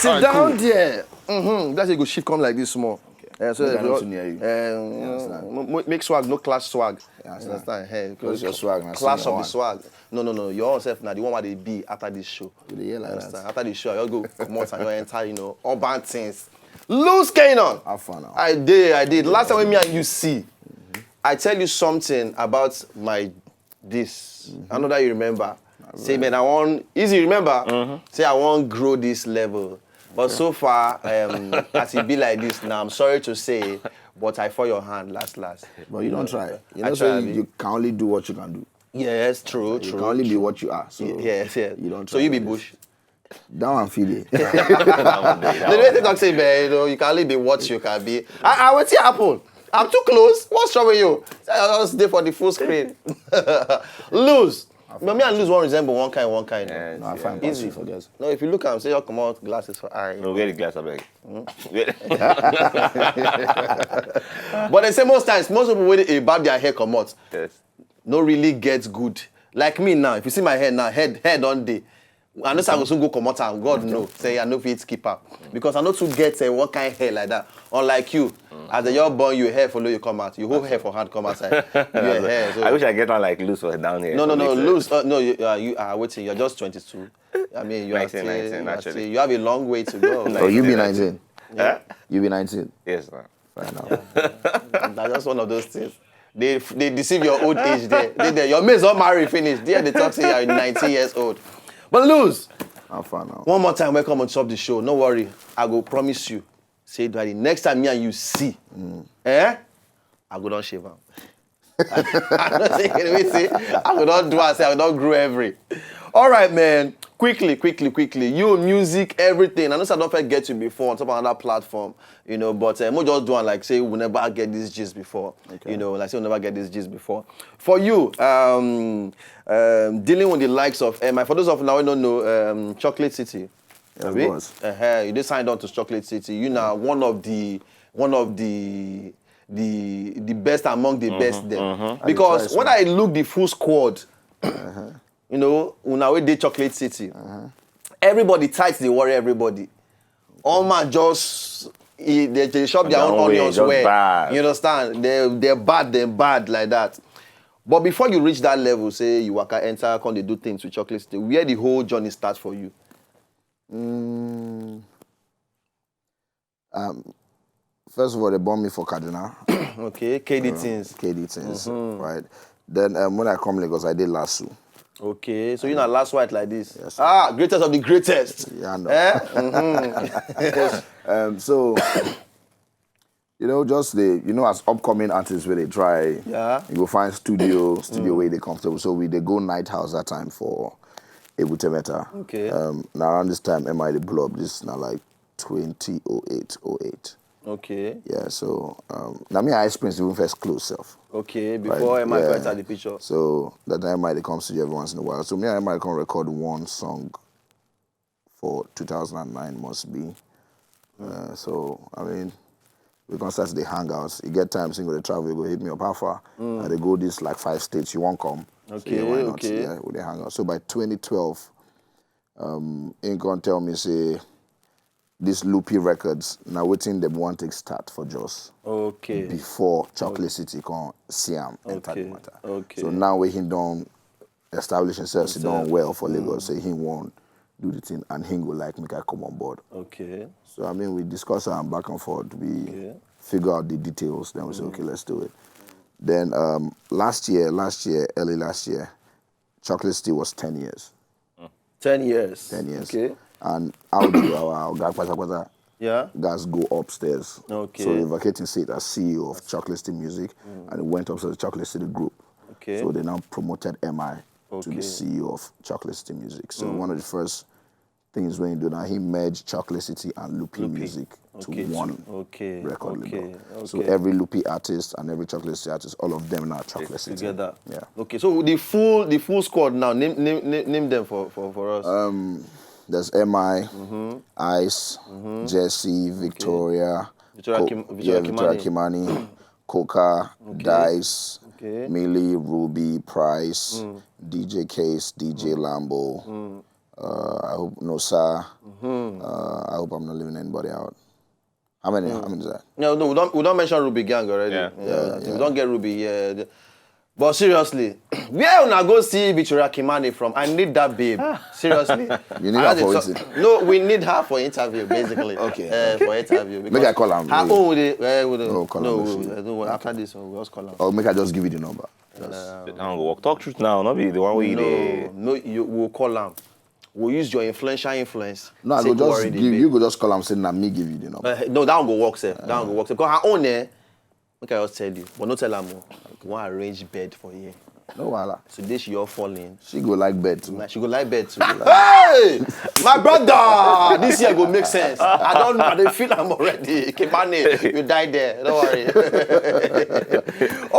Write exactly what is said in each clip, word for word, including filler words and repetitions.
Sit Alright, down cool. There. Mm-hmm. That's how you go shift come like this small. Eh, so Make I if no you- too near you. Eh, You understand? mo- mo- make swag, no clash swag. Yeah, I You understand. understand? Hey, Close your swag, na clash senior of the one. Swag. No, no, no. Your own self now, the one where they be after this show. You dey hear like You that. Understand? After the show, you go come out and you enter, you know, urban things. Loose Kanon. How far now? I did, I did. Last time when me and you see, I tell you something about my this. I know that you remember. Say, man, I want easy. Remember? Say I want grow this level. But so far, um, as it be like this now, I'm sorry to say, but I fall your hand last last. But you don't try. You I know, try, so abi? You can only do what you can do. Yes, true, You true. can only be what you are. So Yes, yes. You don't So try you be like Bush. That one feel it. The way they talk say, man, you know, you can only be what you can be. I, I will see happen. I'm too close. What's wrong with you? I just there for the full screen. Lose. But me and Lose won't resemble one kind, one kind. Yes, No, I yes. find Easy. passive for girls. No, if you look at him, say you come out glasses for eye. No, wear the glass, I beg. But they say most times, most people when they about their hair come out, Yes. no really get good. Like me now, if you see my hair now, head head on day. I know say I go soon go come out and God know say I no fit keep up because I no too get uh, one kind hair like that. Unlike you, as the young born, your hair follow you come out. You hold hair for hand come outside. Your hair. So. I wish I get one like Lose for down here. No, no, for no, later. Lose. Uh, no, you, uh, you are waiting. You're just twenty-two. I mean, you are Nineteen, still, nineteen, you, are actually. still, you have a long way to go. Oh, you be Nineteen. nineteen. Huh? You be nineteen. Yes, sir. Fair enough. That's just one of those things. They they deceive your old age there. They, they, your mates don't marry finish. There they talk say you're nineteen years old. But Lose, How far now? One more time, welcome on top the show. No worry, I go promise you. Say that the next time me and you see, eh? I go don't shave him. I don't say anything. I go don't do. I say I go don't grow every. All right, man. Quickly, quickly, quickly. You music, everything. I know say I don't get you before on top of another platform, you know. But um, we just do one like say we never get this gist before, you know. Like say we never get this gist before. For you, um, um, dealing with the likes of M I. For those of now who don't know, um, Chocolate City. Yeah, of Abi? course. Uh-huh. You just signed on to Chocolate City. You now one of the one of the the the best among the best there. Because Advertisement. When I look the full squad, you know, una wey dey Chocolate City, everybody tight dey worry everybody. All man just e, they, they shop their Their own own way, onions just well. bad. You understand? They they bad, they bad like that. But before you reach that level, say you waka enter, come dey do things with Chocolate City. Where the whole journey start for you? Mm, um, first of all, they born me for Kaduna. Okay, K D things. K D things, right? Then um, when I come Lagos, I did Lasso. Okay, so you na last white like this. Yes, Ah, greatest of the greatest. Yeah, I know. Eh? Mhm. Um, so, you know, just the you know, as upcoming artists where they try, Yeah. you go find studio, studio where they comfortable. So we they go Night House that time for Ebute Metta. Okay. Um, now around this time, M I they blow up. This now like twenty oh eight, oh eight. Okay. Yeah, so um, now me and Ice Prince even first close self. Okay, before Right, M I yeah. enter the picture. So that time I come studio every once in a while. So me and M I come record one song for two thousand and nine must be. Uh, so I mean, we can start the hangouts. You get time, single the travel, you go hit me up. How far? I they go this like five states. You won't come. So, Okay, yeah, why not? Okay. Yeah, we they hang out. So by twenty twelve, um, Inc. tell me say this Loopy Records now waiting them want to start for Jos Okay. Before Chocolate City come see him enter Okay, the matter. okay. So now we him done establish himself, he done Himself. Well for Lagos. Say he won't do the thing and he go like make I come on board. Okay. So I mean we discuss and back and forth. We Yeah. Figure out the details. Then we say okay, let's do it. Then um, last year, last year, early last year, Chocolate City was ten years. Ten years. Ten years. Okay. And Audi, our guy, Kwata Kwata, Yeah. guys go upstairs. Okay. So we vacating seat as C E O of Chocolate City Music, and he went upstairs to Chocolate City Group. Okay. So they now promoted M I to Okay. the C E O of Chocolate City Music. So one of the first things when you do now, he merged Chocolate City and Loopy Loopy. Music Okay, to one okay, record okay, label. So okay. Every Loopy artist and every Chocolate City artist, all of them now Chocolate City. Together. Yeah. Okay, so the full the full squad now. Name name name, name them for for for us. Um, there's M I, Ice, Jesse, Victoria, Victoria Co- Kim- yeah, Victoria Victoria Kimani. Kimani, Coca, Dice, Okay. Millie, Ruby, Price, D J Case, D J Lambo, Uh, I hope no sir. Uh, I hope I'm not leaving anybody out. How many? How many is that? No, no, we don't we don't mention Ruby Gang already. Yeah. Yeah, we don't get Ruby here. But seriously, where una go see Victoria Kimani from? I need that babe. Seriously. You need I her had for a- wetin? No, we need her for interview, basically. Okay, Uh, for interview. Make I call am, Her we- own, we dey, uh, we dey, Oh, call no, am, we- we uh, no, after this one, we just call am. Or make I just give you the number. Just- Sit down, go walk. Talk truth now. Not be the one way you dey. No, no, you, we'll call am. We'll use your influential influence. No, I Take go just worry the give babe. You go just call am say na me give you the number. Uh, no, that one go work, sir. That one go work, sir. Because her own, eh, make I just tell you, but no tell am o. Wan arrange bed for here. No wahala. Today she all falling. She go like bed too. Like, she go like bed too. Hey, my brother, this year go make sense. I don't know. I dey feel am already. Kimani, you die there. Don't worry.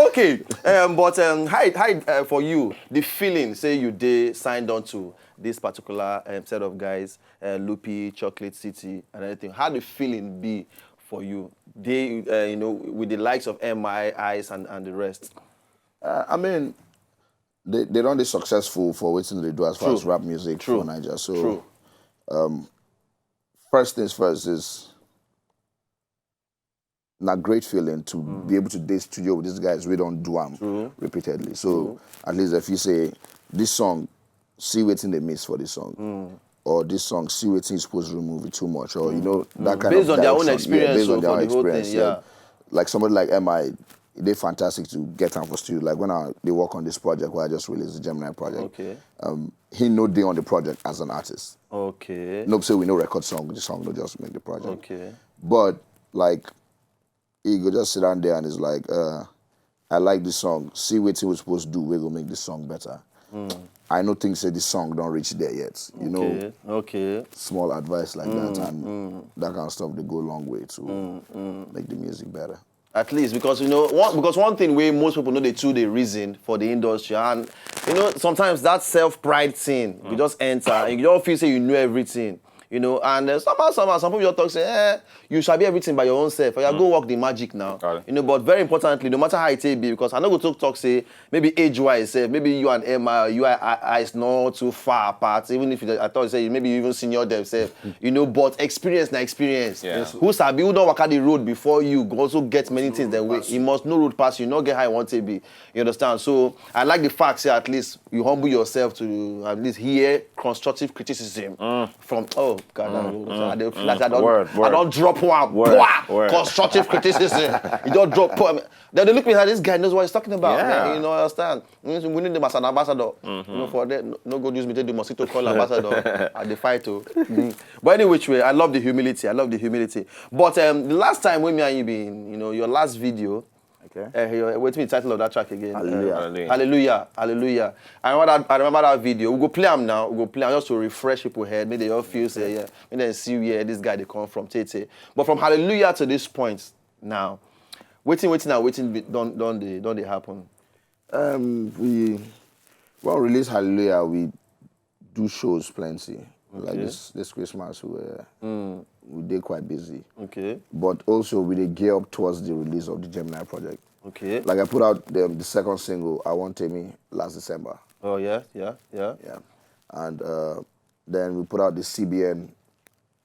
Okay, um, but um, how, how, uh, for you, the feeling say you dey signed on to this particular um, set of guys, uh, Lupi, Chocolate City, and everything. How the feeling be for you? They, uh, you know, with the likes of M I, Ice, and, and the rest. Uh, I mean, they they don't dey successful for wetin they do as far True. As rap music True. For Naija. So True. First things first is na great feeling to be able to dey studio with these guys wey don do am repeatedly. So at least if you say this song, see wetin they miss for this song, or this song, see wetin you suppose remove it too much, or you know that kind Based of on their own direction. Experience, Yeah, based so on their for own the whole experience. Thing, yeah. Like somebody like M I, they fantastic to get am for studio. Like when I they work on this project where I just released the Gemini project. Okay. Um, he no dey on the project as an artist. Okay. No say we no record song, the song no just make the project. Okay. But like, he go just sit down there and is like, uh, I like this song. See wetin we supposed to do. We go make this song better. I no think say this song don't reach there yet. You know, Okay. Okay. Small advice like that and that kind of stuff they go a long way to make the music better. At least because you know one because one thing wey most people know they too they reason for the industry and you know sometimes that self pride thing you just enter and you don't feel say you know everything you know and uh, somehow somehow some people just talk say eh you sabi everything by your own self oya go work the magic now Got it. You know but very importantly no matter how it take be because I no go talk talk say maybe age wise sef maybe you and M I or you I I is not too far apart even if you I thought say maybe you even senior them sef you know but experience na experience Yeah. who sabi who don waka the road before you go also get many things dem wey e must know road pass you no get how e wan take be you understand so I like the fact say at least you humble yourself to at least hear constructive criticism from oh god I don't- I don't feel like I don't Word, I word. don't drop one Word, Pwah! word. Constructive criticism you don drop poor then they look me like this guy knows what he's talking about Yeah. man, you know understand we need the ambassador ambassador you know for there no, no go use me take the mosquito call ambassador I dey fight o but any which way I love the humility I love the humility but um, the last time when me and you been you know your last video Okay. uh, your, wetin be the title of that track again Hallelujah. Uh, hallelujah hallelujah I remember that I remember that video we go play am now we go play am just to refresh people head make they all feel say yeah make dem see where this guy dey come from tey tey but from hallelujah to this point now wetin wetin and wetin be- don don dey don dey happen Um, we well release Hallelujah. We do shows plenty. Like Okay. this this Christmas, we were, we did quite busy. okay But also, we did gear up towards the release of the Gemini project. okay Like I put out the, the second single, I Want Take Me, last December. oh yeah yeah yeah Yeah, and uh, then we put out the C B N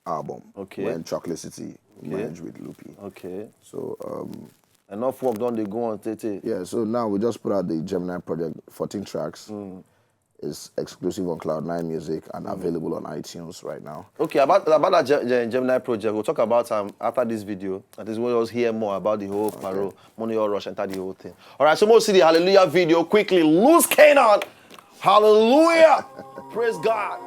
album Okay. When Chocolate City Okay. Merged with Lupi. okay So um, enough work don dey go on tey tey yeah, so now we just put out the Gemini project, fourteen tracks. It's exclusive on Cloud Nine Music and available on iTunes right now. Okay, about about that Ge- Ge- Gemini project, we'll talk about um after this video. That is when we'll hear more about the whole paro. Money all rush enter the whole thing. All right, so we'll see the Hallelujah video quickly. Loose Canaan. Hallelujah. Praise God.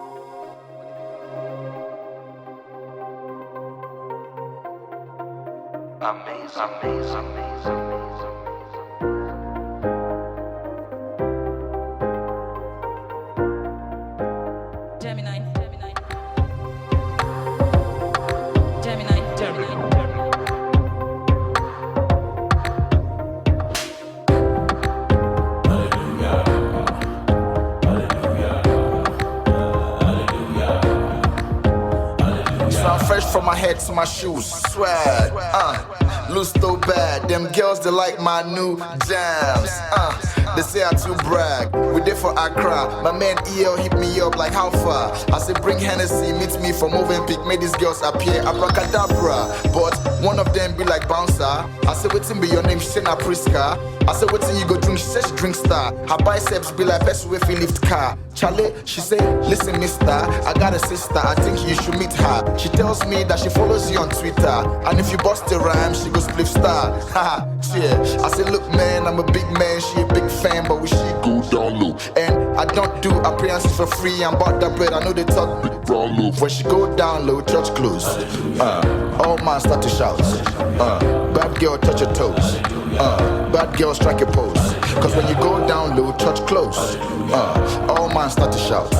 Amazing, amazing, amazing, amazing. Gemini, Gemini, Gemini, Gemini, Gemini. So I'm fresh from my head It's my shoes, swag, uh, loose so bad. Them girls, they like my new jams, uh, they say I too brag. We there for Accra, my man E L hit me up like, "How far?" I say, "Bring Hennessy, meet me for Movenpick, make these girls appear, abracadabra." But one of them be like, "Bouncer." I say, "Wetin be your name?" She say, "Na Prisca." I say, "Wetin you go drink?" She say she drink Star. Her biceps be like person wey fit lift car. Charlie, she say, "Listen, mister, I got a sister, I think you should meet her." She tells me that she follows you on Twitter, and if you bust a rhyme, she go spliff star. Haha, cheer. I say, "Look, man, I'm a big man, she a big fan, but we should go down low." And I don't do appearances for free, I'm about that bread, I know they talk big brown loaf. When she go down low, church close. Uh, all man start to shout. Uh, bad girl, touch your toes. Uh, bad girl, strike a pose. Cause when you go down low, church close. Uh, all man start to shout.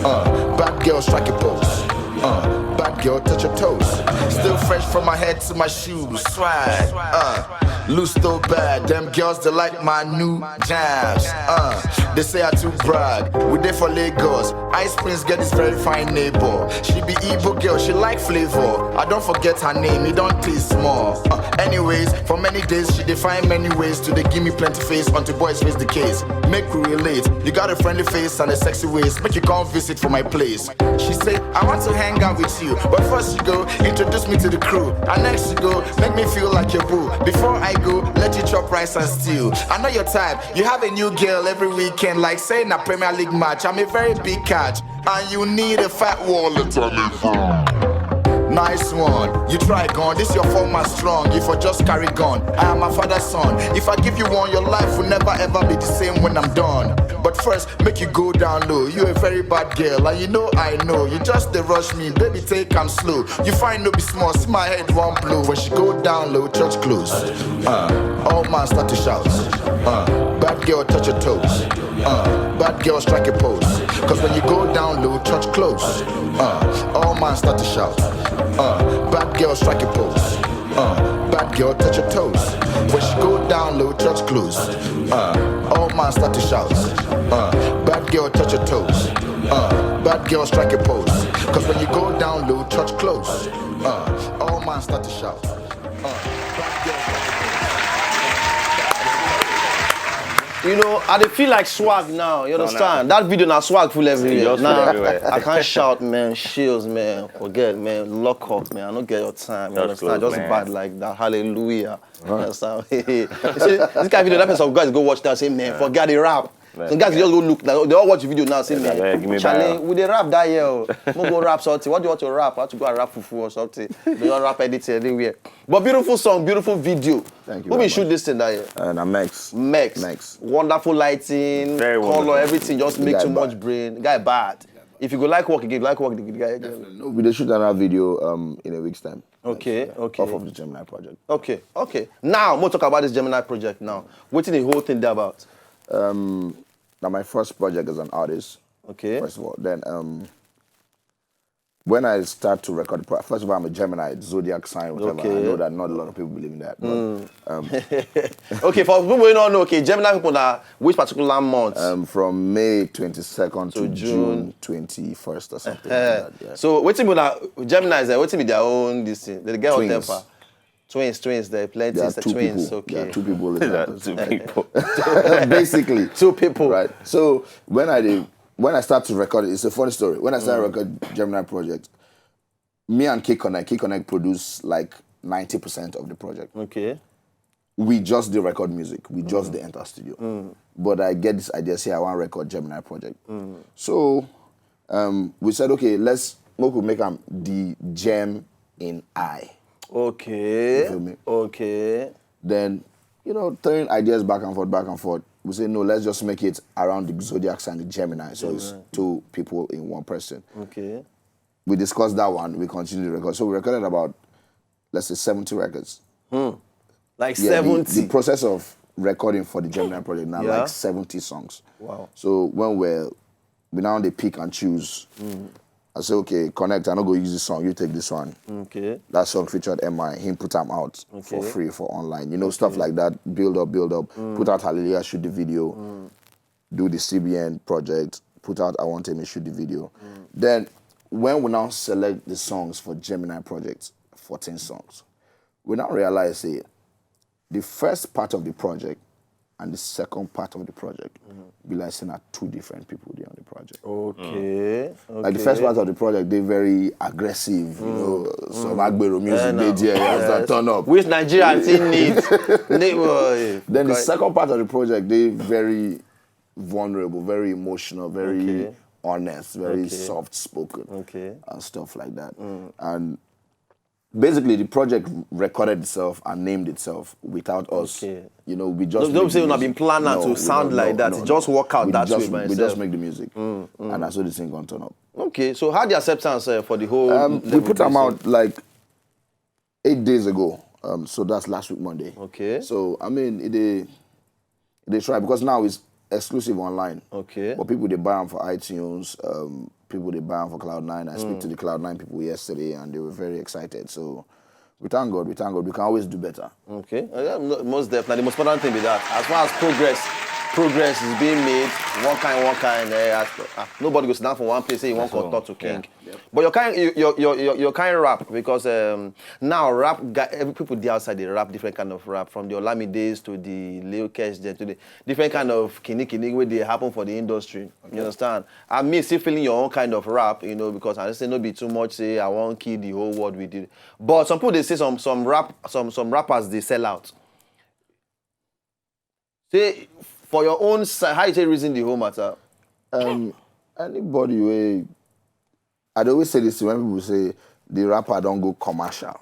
Uh, bad girl, strike a pose. Uh, bad girl, touch your toes. Still fresh from my head to my shoes. Swag. Uh, loose so bad. Them girls, they like my new jams. Uh, they say I too brag. We there for Lagos. Ice Prince get this very fine neighbor. She be Igbo girl, she like flavor. I don't forget her name, it don't taste small. Uh, anyways, for many days she define many ways to they give me plenty face until boys face the case. Make we relate. You got a friendly face and a sexy waist. Make you come visit for my place. She say, "I want to hang out with you, but first you go introduce me to the crew. And next you go make me feel like your boo. Before I go, let you chop rice and stew. I know your type. You have a new girl every weekend, like say na Premier League match. I'm a very big catch, and you need a fat wallet and a phone." Nice one. You try gun. This your former strong. If I just carry gun, I am my father's son. If I give you one, your life will never ever be the same when I'm done. But first, make you go down low. You a very bad girl, and you know I know. You just dey rush me, baby, take am slow. You find no be small, see my head one blow. When she go down low, church close. Uh, all man start to shout. Uh, bad girl, touch your toes. Uh, bad girl, strike a pose. Cause when you go down low, church close. Uh, all man start to shout. Uh, bad girl, strike a pose. Uh, bad girl, touch your toes. When she go down low, church close. Uh, all man start to shout. Uh, bad girl, touch your toes. Uh, bad girl, strike a pose. Cause when you go down low, church close. Uh, all man start to shout. Uh, bad girl, strike a pose. You know, I dey feel like swag now. You understand? That video na swag full everywhere. Just full Nah, everywhere. I can't shout, man. Shields, man. Forget, man. Lock up, man. I don't get your time. You Just understand? close, Just man. Bad like that. Hallelujah. You understand? You see, this kind of video, that means some guys go watch that, say, "Man, forget the rap." Some guys just go look. Like, they all watch the video now, say, "Man, Yeah, give me Charlie, bio. We dey rap that year. Oh. We go rap something. What do you want to rap? I want to go and rap fufu or something." They don't rap anything anywhere. But beautiful song, beautiful video. Thank you Who very be shoot much. This thing that year? Uh, na Mex. Mex. Mex. Wonderful lighting, Very color, wonderful. Everything. Just make Guy too bad. Much brain. Guy bad. If you go like work again, like work again. Guy, No, we dey shoot another video um, in a week's time. Okay, okay. Off of the Gemini project. Okay, okay. Now, we'll talk about this Gemini project now. What is the whole thing there about? Um, now, my first project as an artist, Okay. First of all. Then, um, when I start to record, pro- first of all, I'm a Gemini, zodiac sign, whatever. Okay. I know that not a lot of people believe in that. But, um, Okay, for people who don't know, okay, Gemini people are which particular month? um, from May twenty-second to, To June, June. twenty-first or something Eh, like that. Yeah. So, what do you mean? Gemini is there? What do you mean their own this thing? They get hot Twins. Temper. Twins, twins, they're plenty. There are It's the two twins, people. Okay. There are two people. That's two people. Basically. Two people. Right. So when I did, when I start to record it, it's a funny story. When I started to record Gemini project, me and K Connect, K Connect produce like ninety percent of the project. Okay. We just do record music. We just dey enter studio. But I get this idea, say I want record Gemini project. So um, we said, okay, let's make we make am the gem in I. Okay. You feel me? Okay. Then, you know, throwing ideas back and forth, back and forth. We say, no, let's just make it around the zodiac sign, the Gemini. So it's two people in one person. Okay. We discussed that one. We continued to record. So we recorded about, let's say, seventy records. Like Yeah, the- seventy. The, process of recording for the Gemini project now, Yeah. Like seventy songs. Wow. So when we're we now they pick and choose. I say, okay, Connect, I no go use this song, you take this one. Okay. That song featured M I, him put am out for Okay. free for online. You know, stuff like that, build up, build up, put out Hallelujah, shoot the video, do the C B N project, put out I Want Him, shoot the video. Then when we now select the songs for Gemini project, fourteen songs. We now realize say the first part of the project and the second part of the project be like say na two different people dey on the project. Okay. Like the first part of the project, they very aggressive, you know, some agbero music, Yeah, they no. there, yes, that Yes. turn up. Which Nigeria still need? Need, uh, Then the quite- second part of the project, they very vulnerable, very emotional, very Okay. honest, very Okay. soft spoken, Okay. and stuff like that. And basically, the project recorded itself and named itself without us. Okay. You know, we just Don't- don't make say the una music. been plan am No, to we sound don't- like no, that. no, It just no. Work out We that just, way by We just itself. Make the music, and that's how the thing gonna turn up. Okay, so how the acceptance uh, for the whole? Um, we level put them dey? Out like eight days ago. Um, so that's last week Monday. Okay. So I mean, it they they try because now it's exclusive online. Okay. But people they buy them for iTunes. Um, people they buy them for Cloud Nine. I speak to the Cloud Nine people yesterday, and they were very excited. So we thank God. We thank God. We can always do better. Okay, uh, yeah, no- most definitely. The most important thing be that as far as progress, progress is being made. One kind, one kind. Uh, as, uh, nobody goes down for one place say you want That's to all. Talk to king. Yep. But your kind, your, your, your, your kind rap because um, now rap, guy, every people dey outside they rap different kind of rap from the Olamides to the Lil Kesh dem to the different kind of kini kini wey dey happen for the industry. You understand? I mean, still feeling your own kind of rap, you know, because I say no be too much. Say I won't kill the whole world with it. But some people they say some some rap some some rappers they sell out. Say for your own side, how you take reason the whole matter? Um, anybody way, I always say this when people say the rapper don't go commercial.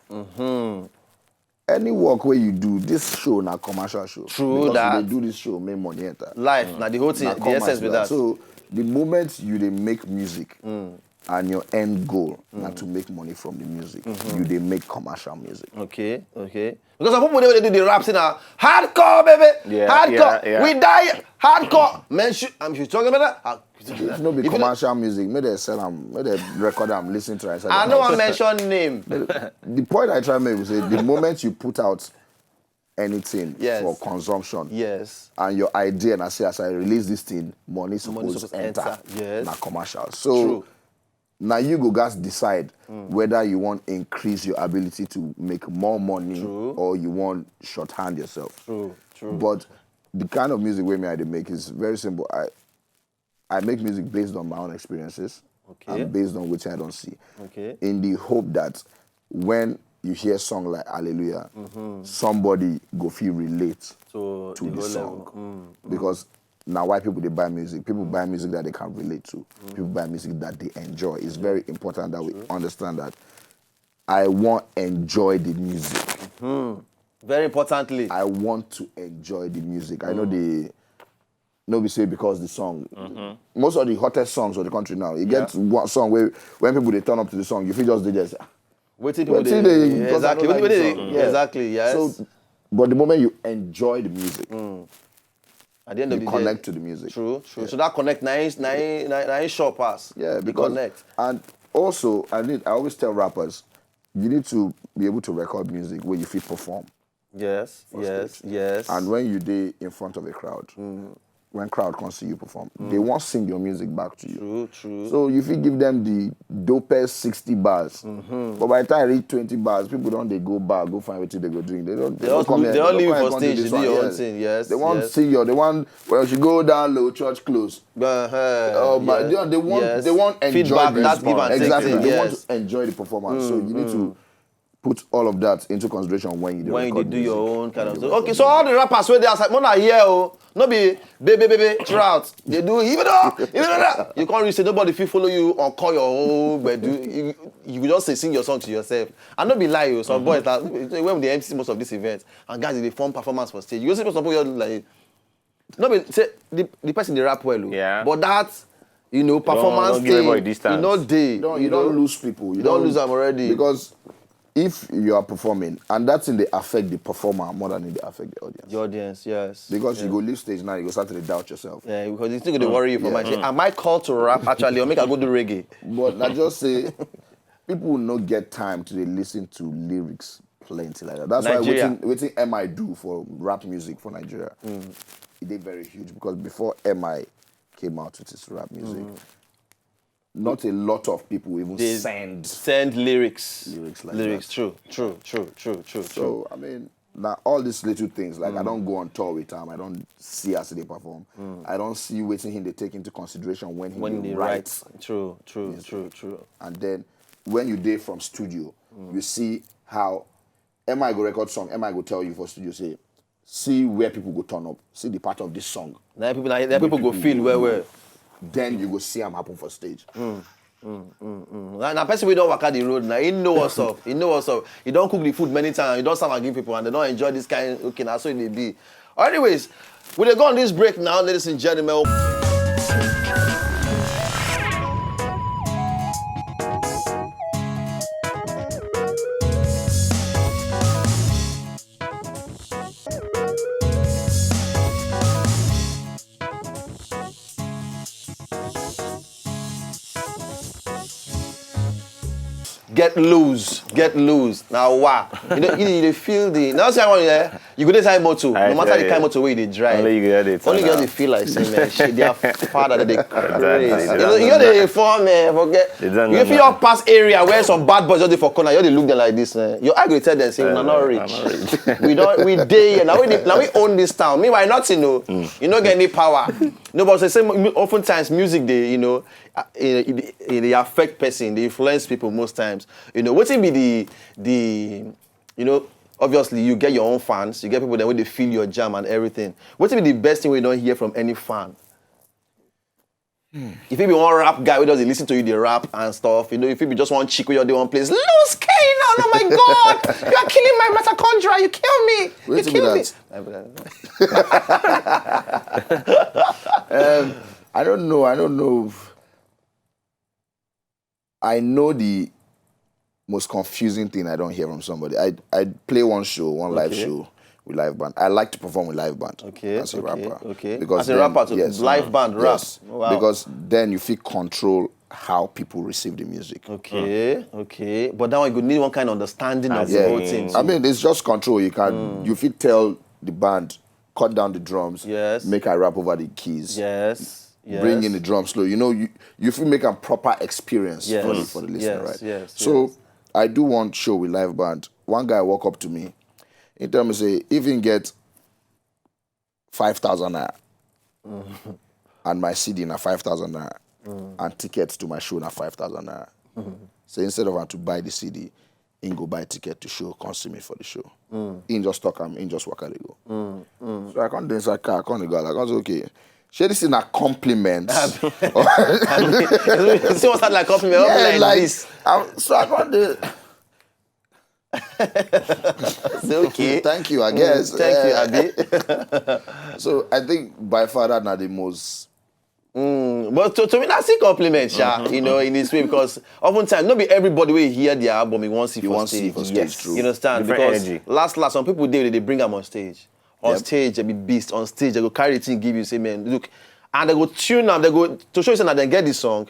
Any work where you do, this show na commercial show. True Because that. You dey do this show, make money enter. Life, now the whole thing, Na the commerce essence be with that. So the moment you dey make music and your end goal na to make money from the music, you dey make commercial music. Okay, okay. Because some people they do the rap say na hardcore, baby, Yeah, hardcore. yeah, yeah. We die hardcore. Man, shoot, I'm you talking about that. Ah, If no be if you- commercial music, make they sell them, make they record them, listen to it. I know I mention name. The point I try make is say the moment you put out anything Yes. for consumption, Yes. and your idea, and I say as I release this thing, money supposed Suppose enter, enter, yes. na commercial. So True. Now you go guys decide whether you want increase your ability to make more money True. Or you want shorthand yourself. True, true. But the kind of music wey me I dey make is very simple. I I make music based on my own experiences Okay. and based on which I don't see. Okay. In the hope that when you hear song like Hallelujah, somebody go feel relate So to the, whole song level, mm. Because now why people they buy music? People buy music that they can relate to. People buy music that they enjoy. It's very important that we understand that I want enjoy the music. Very importantly, I want to enjoy the music. I know the no be say because the song. Most of the hottest songs of the country now, you get one song where when people they turn up to the song, you feel just they just waiting people Wetin dey- dey- because I exactly, don't like wetin the dey- song. Yeah. Exactly, yes. So, but the moment you enjoy the music, At the end of you the connect day, to the music. True, true. So that connect nine nine nine nine sure pass. Yeah, The because connect. And also I need I always tell rappers, you need to be able to record music where you feel perform. Yes, for yes, stage. Yes. And when you dey in front of a crowd, when crowd can see you perform, they won't sing your music back to you. True, true. So you fit give them the dopest sixty bars. But by the time I reach twenty bars, people don't they go bar, go find what they go drink. They don't. They, They all don't come leave- here. they all Don't leave come here for come do stage, this do one. your own Yes. thing, yes, They want yes. sing your. They want. Well, you go down low, church close. Uh-huh, Oh my! yes, They, they want. Yes. They want enjoy Feedback, this. That give and take Exactly. thing, They want yes. To enjoy the performance. So you need to put all of that into consideration when you dey When you dey record do your music. Own kind When of you thing. Okay, record so music. All the rappers wey dey outside, mona here o, no be baby baby throughout. They do even though even though you can't really say nobody fit follow you or call your own, but do you, you just say sing your song to yourself. I no be lie o. Some boys that when they M C most of this event and guys they form performance for stage. You see some people like no be say the, the person they rap well o. Yeah. But that you know Don't- performance don't give everybody thing, distance. You know they You don't, you you don't know, lose people. You, you don't lose them already. Because if you are performing, and that thing they affect the performer more than they affect the audience. The audience, yes. Because yeah. You go leave stage now, you go start to doubt yourself. Yeah, because it's still gonna worry you for my say, am I called to rap actually, or make I go do reggae? But I just say, people no get time to dey listen to lyrics plenty like that. That's Nigeria. Why waiting, waiting M I do for rap music for Nigeria, it did very huge because before M I came out with his rap music, not a lot of people even They send send lyrics. Lyrics like Lyrics. that. True. True. True. True. True. True. So I mean, now all these little things, like, I don't go on tour with him. I don't see as they perform. I don't see wetin he dey take into consideration when he When dey they write. write. True. True. True. True. And then when you dey from studio, you see how M I go record song, M I go tell you for studio say, see where people go turn up, see the part of this song. Now people, now people go feel well, well. Then you go see am happen for stage. Mm. Now, now person we don't work out the road now. He know what's up. He know what's up. He don't cook the food many times. He don't serve and give people, and they don't enjoy this kind. Okay, now so it dey be. Anyways, we dey go on this break now, ladies and gentlemen. Get loose, get loose. Now, wow. You know, you, you dey feel the. Now, say I want, yeah, you go inside motor. I No matter the tell kind you. Motor where you dey drive. Only you get it, Only you Anna. get the feel like say, man, shit, their father that they crazy. Exactly. You know, you know they form, man. Forget. They don't You know feel now. Your past area where some bad boys just dey for corner. You dey look them like this, man. Your eye go tell them say, "Una not Uh, reach. una not reach. We don't. We dey here now. We, dey, now we own this town. Meanwhile, nothing, no. You no get any power. No, but say, say mu- oftentimes music dey, you know, uh, it, it, it dey affect person, dey influence people most times. You know, wetin be the the, you know, obviously you get your own fans, you get people that wey dey feel your jam and everything. Wetin be the best thing we don't hear from any fan? If you be one rap guy who doesn't listen to you, the rap and stuff, you know, if you be just one chick who you dey one place, lose K now, oh my God, you are killing my mitochondria, you kill me, you Wetin be kill me. That? Um, I don't know. I don't know. I know the most confusing thing I don't hear from somebody. I I play one show, one live Okay. show with live band. I like to perform with live band Okay, as a okay, rapper. okay. Because As a then- rapper to yes, live band rap. yes. Wow. Because then you feel control how people receive the music. Okay, okay. But that one you go need one kind of understanding of As the whole in- thing. I mean, it's just control. You can you feel tell the band cut down the drums. Yes. Make I rap over the keys. Yes. Yes. Bring in the drum slow. You know, you you feel make a proper experience Yes, for, the, for the listener, yes, right? Yes, So yes. I do one show with live band. One guy walk up to me. He tell me say if he get five thousand naira and my C D na five thousand naira and tickets to my show na five thousand naira. So instead of him to buy the C D, he go buy ticket to show, come see me for the show. He just talk am, he just walk out go. So I come dey inside car, I come dey go, I come say, okay, shey this is a compliment? See what's that like compliment? Yeah, like, like, this. I, so I come dey. Say okay. Thank you, I guess. Thank you, Uh, Abi. So I think by far that na the most. Mm, but to, to me, that's a compliment, sha. You know, in this way, because oftentimes not be everybody will hear the album he wants it You for want see stage. it for stage, Yes. True. You understand? Different Because energy. Last last, some people dey they bring them on stage. On Yep. Stage, they be beast. On stage, they go carry the thing, give you, say, man, look, and they go tune them. They go to show you say that they get the song.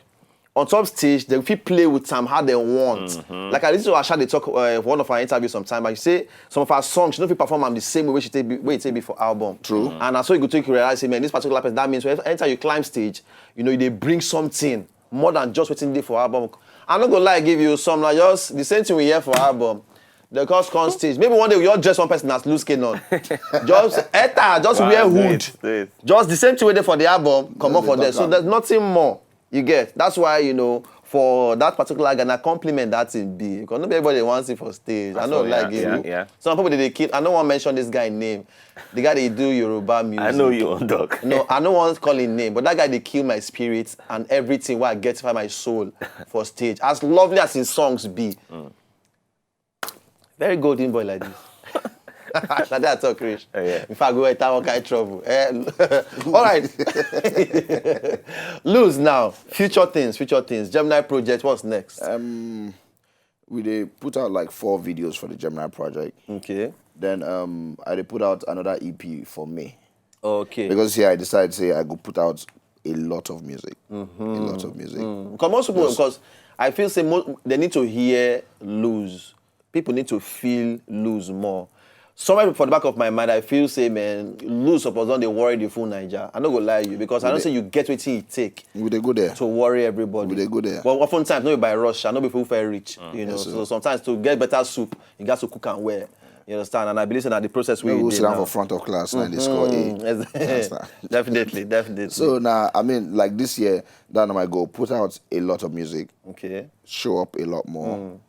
On top stage, they fit play with them how they want. Like I listen to Asha, they talk uh, one of our interviews sometime. I say some of our songs, she don't fit perform them the same way she take be, way it take be for album. True. And I saw you go take you realize, say, man, this particular person. That means when anytime you climb stage, you know, they bring something more than just waiting there for album. I no go lie, give you some. Now just the same thing we hear for album. The cost come stage. Maybe one day we all dress one person as loose cannon. Just enter, just Wow, wear do hood. it, do it. Just the same thing waiting for the album, come up Just for the there. So background. There's nothing more. You get. That's why, you know, for that particular guy, na compliment that thing be. Because not everybody wants it for stage. I know, Oh, yeah, like yeah, you. Yeah. Some people they kill. I don't want to mention this guy name. The guy they do Yoruba music. I know you, dog. No, I don't want to call him name, but that guy they kill my spirit and everything where I get by my soul for stage. As lovely as his songs be. Very golden boy like this. Like that talk rich. Yeah. If I go at that kind trouble. Eh, all right. Lose now. Future things, future things. Gemini project, what's next? Um, we dey put out like four videos for the Gemini project. Okay. Then um, I dey put out another E P for me. Okay. Because here I decide say I go put out a lot of music. A lot of music. Because most people, because I feel say mo- they need to hear lose. People need to feel lose more. Somewhere for the back of my mind, I feel say, man, Luz suppose don dey worry the full Naija. I no go lie you, because I know say you get wetin e take We dey go there. to worry everybody. We dey go there. But oftentimes, no be by rush, I no be full fair reach. You know, yes, so sir. Sometimes to get better soup, you got to cook and well. You understand? And I believe say na the process We we go dey sit down now. For front of class now. They score A. Mm, yes. Definitely, definitely. So now, I mean, like this year, that I go put out a lot of music, Okay. Show up a lot more. Mm,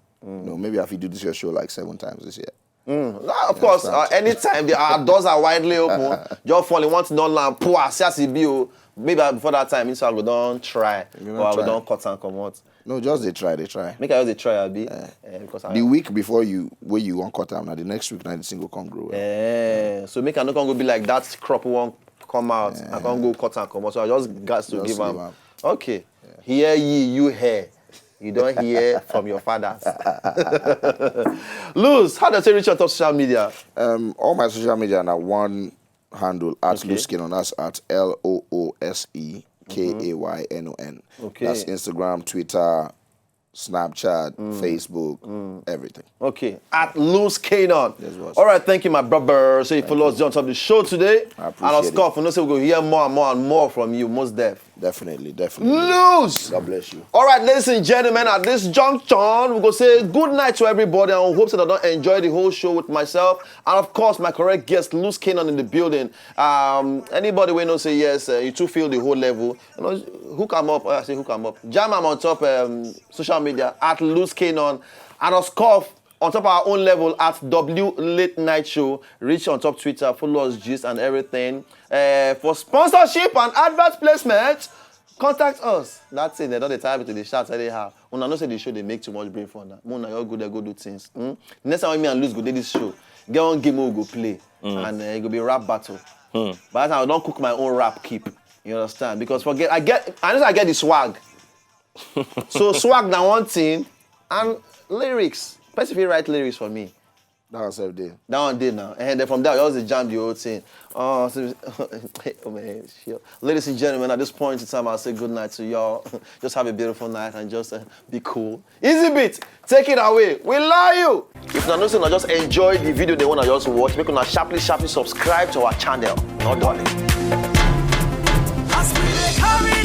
You know, maybe I fit do this year show like seven times this year. No, of course, uh, anytime the, our doors are widely open, just fall in one thing don land, poor, see as e be o. Maybe before that time, so I go don try, You or I go try. Don cut and comot. No, just they try, they try. Make I just dey try, abi? Eh, because I, The week before you, where you want cut down, now the next week, now the single come grow. Well. Eh, so make I no come go be like that crop wey wan come out. I come go cut and comot. So I just got to Just give am. Give am. Okay. Hear ye, you hear. You don hear from your fathers. Luz, how dem take reach you on top social media? Um, all my social media now one handle at Luz Kaynon. That's at L O O S E K A Y N O N. Okay. That's Instagram, Twitter, Snapchat, Facebook, everything. Okay, at Luz Kaynon. Yes, boss. All right, thank you, my brother. So you follow us on top of the show today. I And of appreciate course, we know say we go hear more and more and more from you, most def. Definitely, definitely. Luz! God bless you. All right, ladies and gentlemen, at this junction, we go say good night to everybody, and we hope that I don enjoy the whole show with myself. And of course, my correct guest, Luz Kaynon in the building. Um, anybody wey know say yes, uh, you too feel the whole level. You know, hook am up. I say hook am up. Jam am on top um, social media at Luz Kaynon. And of course, on top of our own level at W Late Night Show. Reach on top Twitter, follow us, gist and everything. Uh, for sponsorship and advert placement, contact us. That's it. They don't dey tell people to dey shout anyhow. Una know say the show dey make too much brain for now. Una you good, they go do things. Hmm? Next time when me and Luz go do this show, get one game we go play, and uh, it go be rap battle. By that time, I don cook my own rap keep. You understand? Because forget, I get, I know say I get the swag. So swag na one thing, and lyrics. Person fit write lyrics for me. That was every day. That one dey now. And then from there, I just dey jam the whole thing. Oh, so, oh man, sure. Ladies and gentlemen, at this point in time, I'll say good night to y'all. Just have a beautiful night and just uh, be cool. Easy beat, take it away. We love you. If una know say una just enjoy the video, they wanna just watch, make una sharply, sharply subscribe to our channel. No darling. As we dey carry